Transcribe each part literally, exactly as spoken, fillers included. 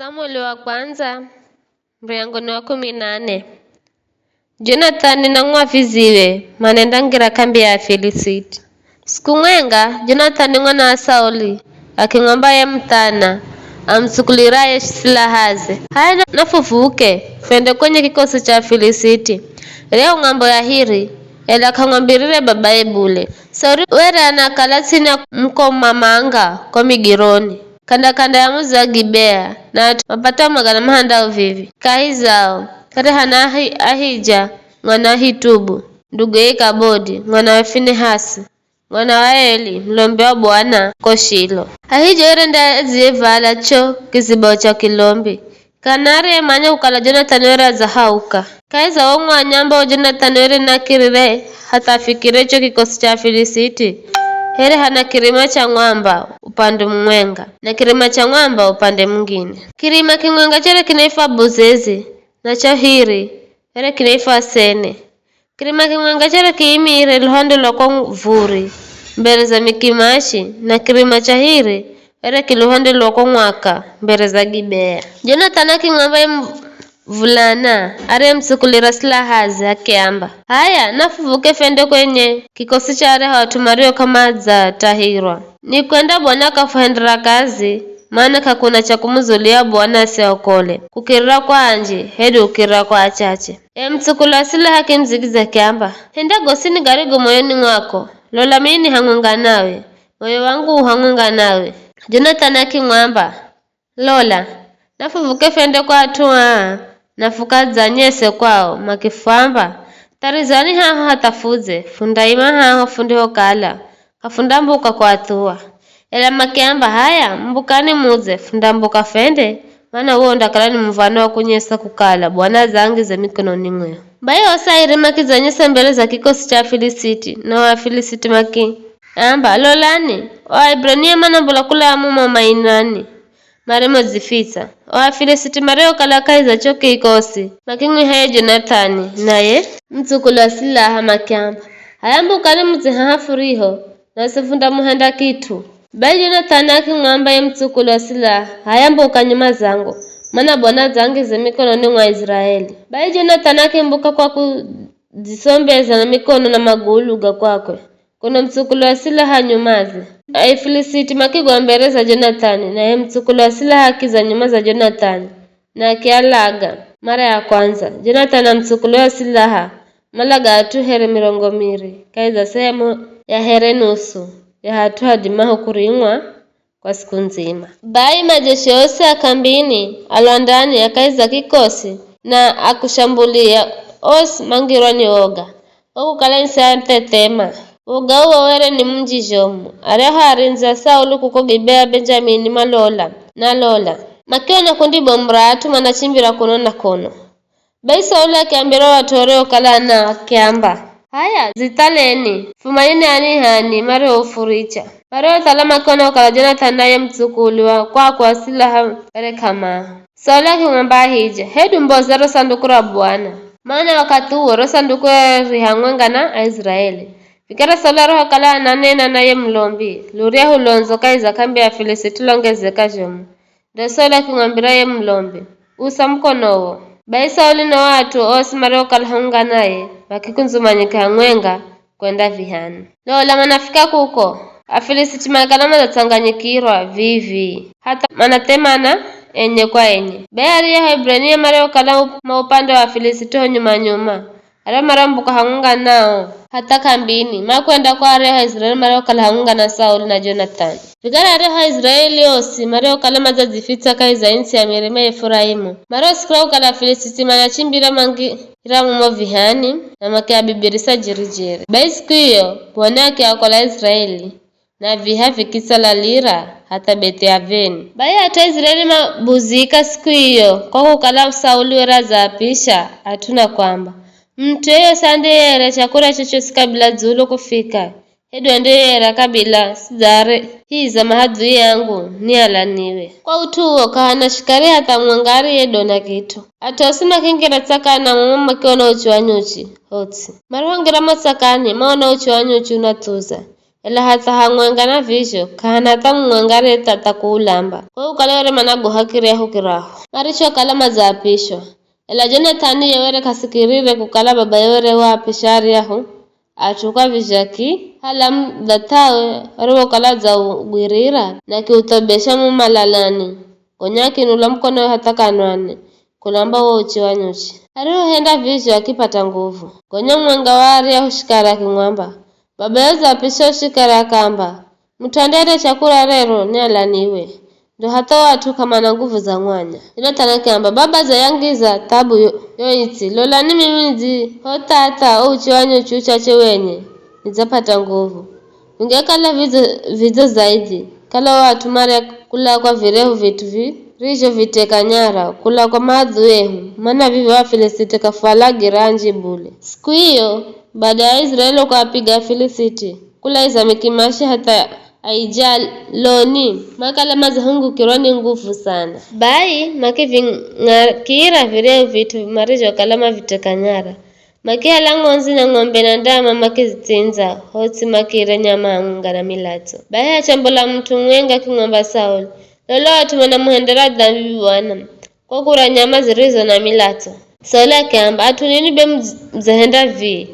Samueli wa kwandza, muryango ni wa kumi na nne. Jonathani na ng'waviziwe manenda ngira kambi ya Afilisiti. Siku mwenga, Jonathani mwana wa Sauli akimwamba ye muthana amusukuliraye silahaze, "H'aya na, nafuvuke, fwende kwenye kikosi cha Afilisiti, iryahu ng'ambo ya hiri, ela k'amwambirire babaye bule." Sauli were anakala ts'ini ya mukoma manga ko Migironi, kanda-kanda ya mudzi wa Gibea, na at'u mapatao magana mahandao vivi kahi zao, here hana Ahi-, Ahija mwana wa Ahitubu, nduguye Ikabodi mwana wa Finehasi, mwana wa Eli, mulombi wa Bwana ko Shilo. Ahija were nde adziyevala cho kizibao cha kilombi, kana ariyemanya kukala Jonathani were adzahauka. Kahi za wo mwanya ambao Jonathani were nakirire hatha afikire cho kikosi cha Afilisiti, here hana kirima cha mwamba upande mumwenga, na kirima cha mwamba upande mungine. Kirima kimwenga chere kinaifwa Bozezi, na cha hiri here kinaifwa Sene. Kirima kimwenga chere kiimire luhande lwa ko vuri mbere za Mikimashi, na kirima cha hiri here ki luhande lwa ko mwaka mbere za Gibea. Jonathani akimwamba ye muvulana ariyemusukulira silahaze akiamba, "H'aya, nafuvuke fwende kwenye kikosi cha aryahu at'u mario k'amadzatahirwa. Nikwenda Bwana akafuhendera kazi, mana k'akuna cha kumuzulia Bwana asiaokole, kukirira kwa anji, hedu kukirira kwa achache." Ye mutsukulu wa silaha akimudzigidzya akiamba, "Henda gosini garigo moyoni mwako, lola mimi ni hamwenga nawe, moyo wangu u hamwenga nawe." Jonathani akimwamba, "Lola, nafuvuke fwende kwa at'u aa, na fukadzanyese kwao, makifwamba, 'Tharizani haho hatha fudze, fundaima haho fundihokala, k'afundambuka kuathuwa.' Ela makiamba, 'H'aya, mbukani mudze, fundambuka fwende, mana uwo undakala ni muv̱ano wa kunyesa kukala Bwana adzaangiza mikononi mwehu.'" Bai osi airi makidzanyesa mbere za kikosi cha Afilisiti, na o Afilisiti makiamba, "Lolani, o Aeburania manambola kula mumo mainani, marimodzifitsa." O Afilisiti mariokala kahi za cho kikosi, makimwiha ye Jonathani, naye mutsukulu wa silaha, makiamba, "H'aya mbukani mudze haha furiho, nasi fundamuhenda kit'u." Bai Jonathani akimwamba ye mutsukulu wa silaha, "H'aya mbuka nyuma zangu, mana Bwana adzaangize mikononi mwa Aiziraeli." Bai Jonathani akimbuka kwa kudzisombeza na mikono na magulu ga kwakwe, kuno mutsukulu wa silaha nyumaze. Afilisiti makigwa mbere za Jonathani, naye mutsukulu wa silaha akidza nyuma za Jonathani, na akialaga. Mara ya kwandza, Jonathani na mutsukulu wa silaha malaga at'u here mirongo miri, kahi za sehemu ya here nusu ya hat'u hadimaho kurimwa kwa siku ndzima. Bai majeshi osi a kambini, a lwandani, a kahi za kikosi, na a kushambulia, osi mangirwa ni woga, kwa kukala ntsi yathethema. Woga uwo were ni munji zhomu. Aryahu arindzi a Sauli kuko Gibea Benjamini malola, na lola, makiona kundi bomu ra at'u manachimbira kuno na kuno. Bai Sauli akiambira o at'u ariokala nao, akiamba, "H'aya, dzithaleni, fumanyeni ani h'ani marihoufuricha." Mariothala makiona kukala Jonathani naye mutsukulu wa kwakwe wa silaha were k'amaho. Sauli akimwamba Ahija, "Hedu mboza ro sanduku ra Bwana, mana wakathi uwo ro sanduku ri hamwenga na Aiziraeli." Vikara Sauli arihokala ananena na ye mulombi, luryahu londzo kahi za k'ambi ya Afilisiti lwangezeka zhomu. Ndo Sauli akimwambira ye mulombi, "Usa mukonowo." Bai Sauli na o at'u osi mariokala hamwenga naye makikundzumanyika hamwenga kwenda vihani. Lola manafika kuko, Afilisiti makala madzatsanganyikirwa vii-vii, hatha manathemana enye kwa enye. Bai aryahu Aeburania mariokala up-, ma upande wa Afilisiti ho nyuma-nyuma, aryahu marambuka hamwenga nao hatha k'ambini, makwenda kwa aryahu Aiziraeli mariokala hamwenga na Sauli na Jonathani. Vikara aryahu Aiziraeli osi mariokala madzadzifitsa kahi za ntsi ya mirima ya Efuraimu, mariosikira kukala Afilisiti manachimbira mangira mumo vihani, na makiabibirisa jeri-jeri. Bai siku iyo, Bwana akiakola Aiziraeli, na viha vikitsalalira hatha Bethi-Aveni. Bai at'u a Aiziraeli mabuzika siku iyo, kwa kukala Sauli were adzaapisha at'u na kwamba, "Mut'u yeyosi andeyera chakurya chochosi kabila dzulu kufika, hedu andeyera kabila sidzare hiza mahadhui angu, nialaniwe." Kwa ut'u uwo, k'ahana shikari hatha mwenga ariyedona kit'u. At'u osi makingira tsakana, mumo makiona uchi wa nyuchi hotsi. Marihongira mo tsakani, maona uchi wa nyuchi unathuza. Ela hatha hamwenga na vizho, k'ahana hatha mumwenga ariyethatha kuulamba. Kwa ukala were managoha kiryahu kirahu. Marichokala madzaapishwa. Ela Jonathani ye were k'asikirire kukala babaye were waapisha aryahu at'u kwa vizho akihala mudhath'awe were wokala adzaugwirira na akiuthobesha mumalalani. Gonya akinula mukonowe hatha kanwani, kulamba wo uchi wa nyuchi. Arihohenda vizho akipata nguvu. Gonya mumwenga wa aryahu shikari akimwamba, "Babayo udzapishwa shikari akaamba, 'Mut'u andiarya chakula rero nialaniwe.' Ndo hatha o at'u k'amana nguvu za mwanya." Jonathani akiamba, "Baba dzayangiza thabu yo, yo itsi. Lolani mimi nidzi ho thatha o uchi wa nyuchi uchache wenye, nidzapata nguvu." Ingekala vidzo, vidzo zaidhi, kala o at'u marya kula kwa viryahu vit'u vi, virizhoviteka nyara, kula kwa maadhui ehu, mana vivyo Afilisiti k'afualagira anji bule. Siku iyo, bada ya Aiziraeli kuapiga Afilisiti, kula iza Mikimashi hatha Aijaloni, makala madzahungukirwa ni nguvu sana. Bai makiving'akira viryahu vit'u marizhokala maviteka nyara. Makihala ng'ondzi na ng'ombe na ndama makizitsindza, hotsi makirya nyama hamwenga na milatso. Bai hachambola mut'u mwenga akimwamba Sauli, "Lola o at'u manamuhendera dhambi Bwana, kwa kurya nyama zirizo na milatso." Sauli akiamba, "At'u ninwi be mudz-, mudzahenda vii.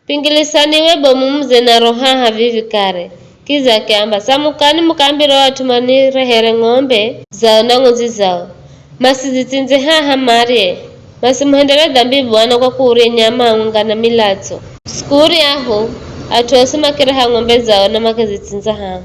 Pingilisaniwe bomu muze naro haha vivi kare." Kidza akiamba, "Samukani mukaambire o at'u manirehere ng'ombe zao na ng'ondzi zao. Masizitsindze haha marye. Masimuhendere dhambi Bwana kwa kuurya nyama hamwenga na milatso." Siku uryahu, at'u osi makireha ng'ombe zao na makizitsindza haho.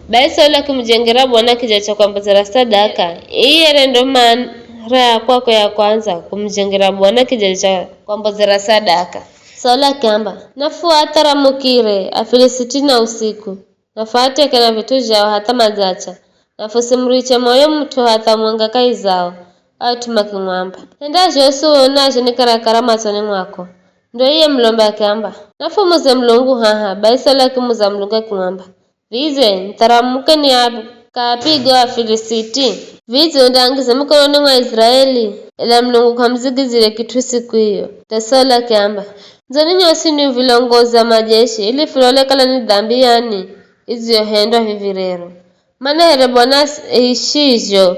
Bai Sauli akimujengera Bwana kija cha kwambozera sadaka. Iyi yere ndo mara ya kwakwe ya kwandza kumujengera Bwana kija cha kwambozera sadaka. Sauli akiamba, "Nafuatharamukire Afilisiti na usiku, nafuateke na vit'u zhao hatha madzacha, nafusimuriche moyo mut'u hatha mwenga kahi zao." At'u makimwamba, "Henda zhosi uonazho ni karakara matsoni mwako." Ndo iye mulombe akiamba, "Nafumuze Mulungu haha." Bai Sauli akimuza Mulungu akimwamba, "Vidze nitharamuke niakaapige o Afilisiti? Vidze undaangize mikononi mwa Aiziraeli?" Ela Mulungu k'amuzigizire kit'u siku iyo. Ndo Sauli akiamba, "Ndzoni nyosi ni vilongozi a majeshi, ili fulole kala ni dhambi yani idziyohendwa vivi rero. Mana here Bwana aishizho,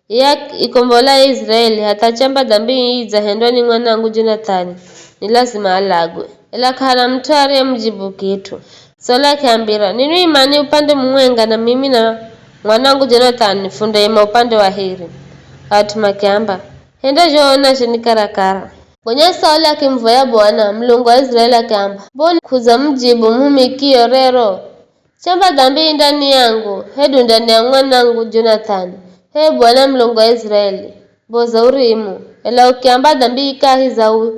iye ikombola ya Aiziraeli, hatha chamba dhambi ii idzahendwa ni mwanangu Jonathani, ni lazima alagwe." Ela k'ahana mut'u ariyemujibu kit'u. Sauli akiambira, "Ninwi imani upande mumwenga na mimi na mwanangu Jonathani fundaima upande wa hiri." At'u makiamba, "Henda zho uonazho ni karakara." Gonya Sauli akimuvoya Bwana, Mulungu wa Aiziraeli akiamba, "Mbona k'udzamujibu muhumikio rero? Chamba dhambi i ndani yangu, hedu ndani ya mwanangu Jonathani, h'e Bwana Mulungu wa Aiziraeli, mboza urimu, ela ukiamba dhambi i kahi za u-,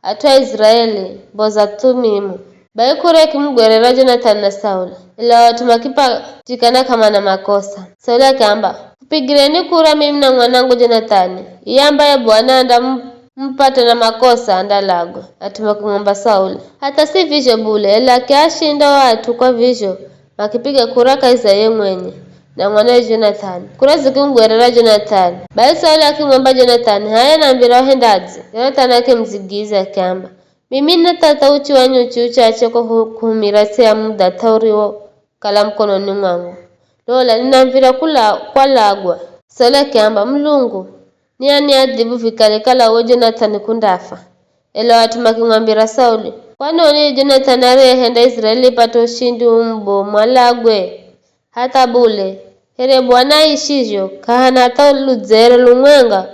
at'u a Aiziraeli, mboza thumimu." Bai kura ikimugwerera Jonathani na Sauli, ela o at'u makipatikana k'amana makosa. Sauli akiamba, "Fupigireni kura mimi na mwanangu Jonathani, iye ambaye Bwana andamu-, mupata na makosa andalagwa." At'u makimwamba Sauli, "Hatha si vizho bule, ela akiashinda o at'u kwa vizho, makipiga kura kahi za ye mwenye na mwanawe Jonathani." Kura zikimugwerera Jonathani. Bai Sauli akimwamba Jonathani, "H'aya nambira uhendadze?" Jonathani akimudzigiza akiamba, "Mimi nina thatha uchi wa nyuchi uchache kwa hu-, kuhumira ts'i ya mudhath'a uriwokala mukononi mwangu. Lola, ninamvira kula-, kwalagwa." Sauli akiamba, "Mulungu, ni aniadhibu vikali kala uwe Jonathani kundafa." Ela o at'u makimwambira Sauli, "Kwanoni Jonathani ariyehenda Iziraeli ipate ushindi uu mubomu alagwe? Hatha bule, here Bwana aishizho, k'ahana hatha ludzere lumwenga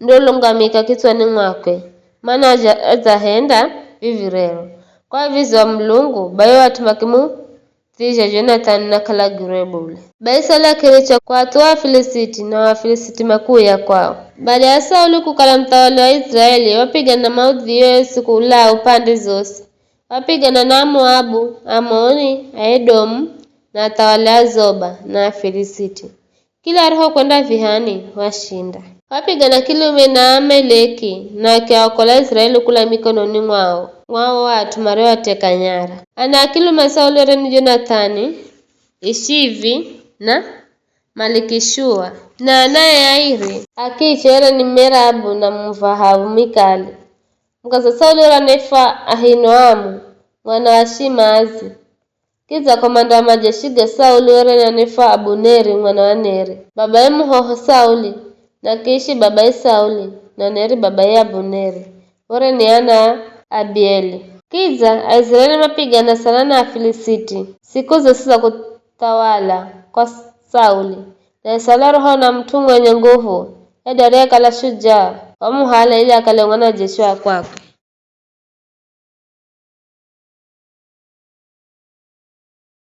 ndolungamika kitswani mwakwe, mana adza-, adzahenda vivi rero." Kwa avizo wa Mulungu, bai o at'u makimuthizha Jonathani na k'alagirwe bule. Bai Sauli akiricha kuathuwa Afilisiti, na o Afilisiti makuuya kwao. Bada ya Sauli kukala muthawali wa Iziraeli, wapigana na maudhio ya usiku ulaa upande zosi. Wapigana na Amoabu, Amoni, Aedomu, na athawali a Zoba, na Afilisiti. Kila arihokwenda vihani, washinda. Wapigana kilume na Ameleki, na akiaokola Iziraeli kula mikononi mwao, mwao o at'u mariowateka nyara. Ana a kilume a Sauli were ni Jonathani, Ishivi, na Malikishua. Na anae airi, akiche were ni Merabu na Muvahabu Mikali. Mukaza Sauli were anaifwa Ahinoamu, mwana wa Shimazi. Kidza komanda wa majeshi ga Sauli were ni anifwa Abuneri mwana wa Neri, babaye muhoho Sauli, na Kishi babaye Sauli, na Neri babaye Abuneri, were ni ana a Abieli. Kidza Aiziraeli mapigana sana na Afilisiti siku zosi za kuthawala kwa Sauli, naye Sauli arihoona mut'u mwenye nguvu, ye nde ariyekala shujaa, wamuhala ili akale mwanajeshi wa kwakwe.